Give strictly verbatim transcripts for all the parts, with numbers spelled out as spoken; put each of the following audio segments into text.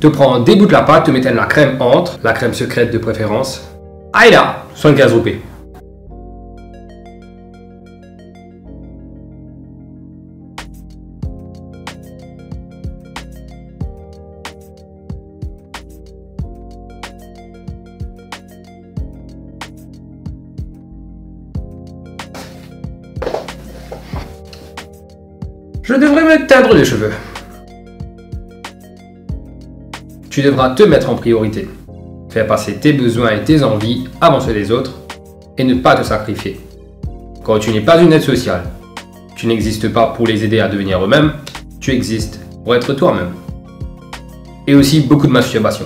To pran de bout lapat, to met enn lakrem ant, lakrem sekret de preferans. Aida, swasann-kinz roupi. Je devrais me teindre les cheveux. Tu devras te mettre en priorité. Faire passer tes besoins et tes envies avant ceux des autres et ne pas te sacrifier. Car tu n'es pas une aide sociale. Tu n'existes pas pour les aider à devenir eux-mêmes, tu existes pour être toi-même. Et aussi beaucoup de masturbation.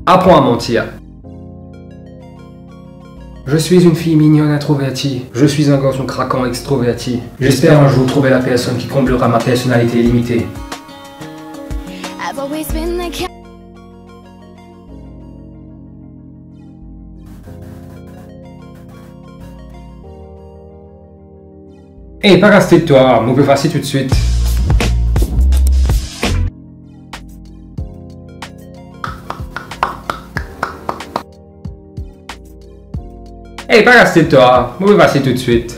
Apprends à mentir. Je suis une fille mignonne introvertie. Je suis un garçon craquant extroverti. J'espère un jour trouver la personne qui comblera ma personnalité limitée. I've always been the ki- Ey, pa kas tet twa, mo pe efase toutswit. Ey, pa kas tet twa, mo pe efase toutswit.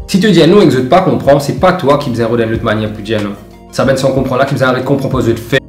Si to dir non ek zot pa konpran, se pa twa ki bizin rod enn lot manier pou dir non. Sa bann san konpran la ki bizin aret konpran par zot fer.